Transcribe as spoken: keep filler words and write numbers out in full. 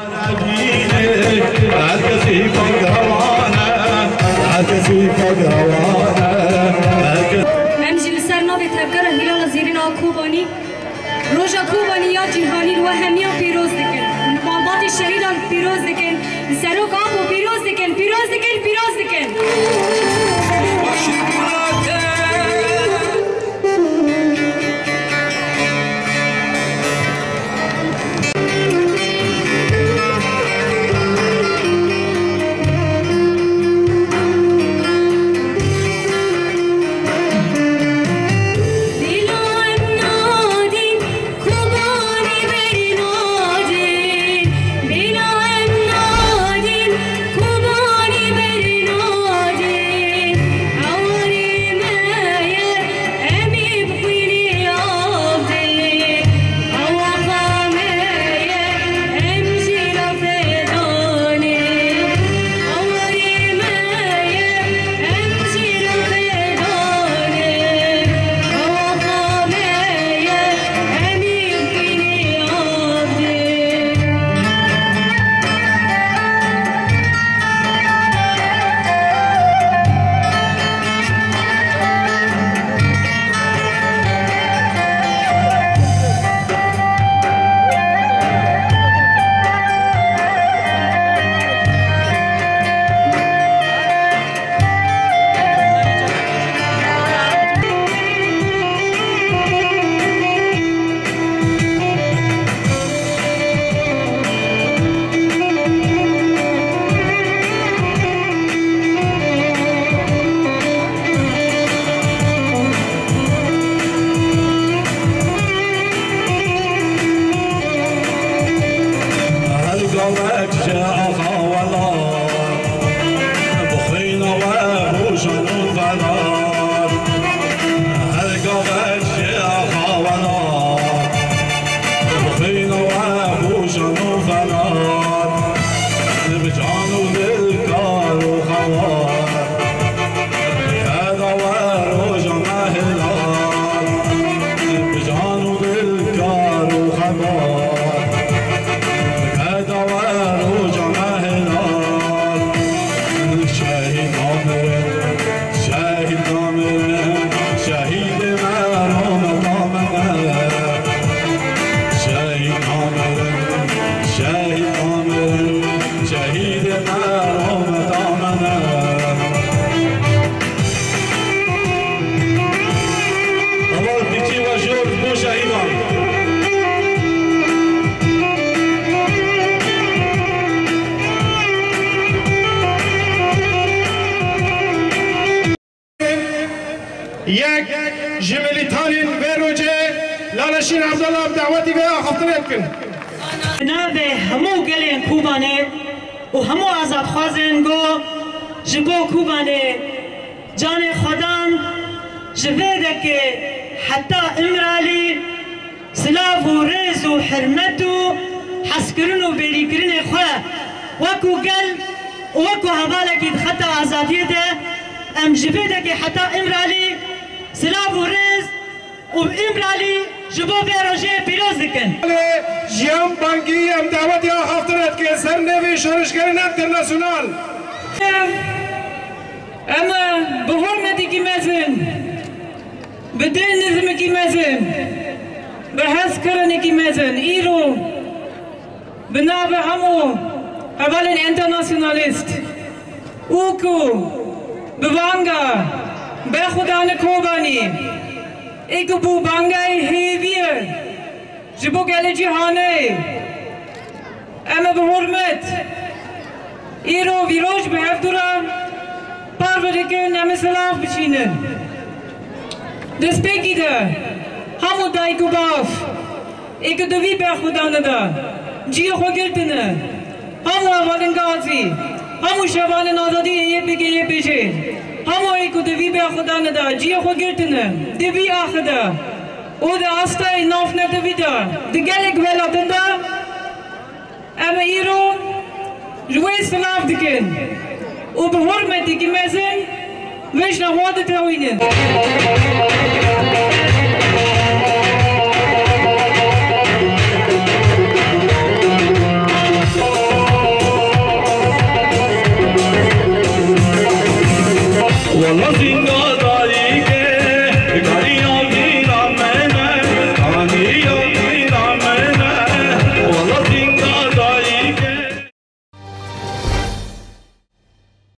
Her kesî pagrewan e, her kesî pagrewan e, her kes- Em jî li ser navê tevgera Hîlala Zêrîn a Kobanî, Roja Kobanî ya Cîhanî li we hemiyan pîroz dikin. Li malbatê şehîdan pîroz dikin. Li serok Apo pîroz dikin, pîroz dikin, pîroz dikin. Her gavek ji axa welat, bi xwîna we rojan û velat. Her gavek ji axa welat, bi xwîna we rojan û velat. Bi can û dil, kar û xebat. Keda we roja me hilal, bi can û dil, kar û xebat. Keda we roja me hilal. Şehîd amirin, şehîd amirin, şehîdê me rahmeta me ne. Şehîd amirin, şehîd amirin, şehîdê me rahmeta me ne. Heval pîtî we jor bo şehîdan. Yek ji milîtanên vê rojê Laleşîn Evdala bi dawetî vê axaftinê dikin. Bi navê hemû gelên Kobanê û hemû azadxwazên ku ji bo Kobanê canê xwe dan, ji vê dekê heta Îmralî silav û rêz û hurmet û hezkirin û bêrîkirinê xwe wekû gel û wekû hevalekî di xeta azadiyê de, em ji vê dekê heta Îmralî silav û rêz û Îmralî ji bo vê rojê pîroz dikin. Jiyan Bangî, em dawetê axaftinê dikin ser nêvê şorişgerên enternasiyonal. Em bi hurmetekî mezin, bi dinamîzmekî mezin, bi hezkirinekî mezin îro bi navê hemû hevalên enternasyonalîst û ku bi banga berxwedana Kobanî, ê ku bû bangayê hêviyê ji bo gelê cîhanê, em ê bi hurmet îro vî roj bi hevdû re parve dikin, em ê silav bişînin. Destpêkî de hemû dayik û bav ê ku di vî berxwedana de cihê xwe girtine, hemû hevalên gazî, hemû şevanên azadiyê Y P G, Y P J, hemû ê ku di vî berxwedana de cihê xwe girtine, di vî axê de û di astayê navnetewî de di gelek welatên de, em ê îro ji wê silav dikin û bi hurmetekî mezin vê jina xwe ditewînin. Lazî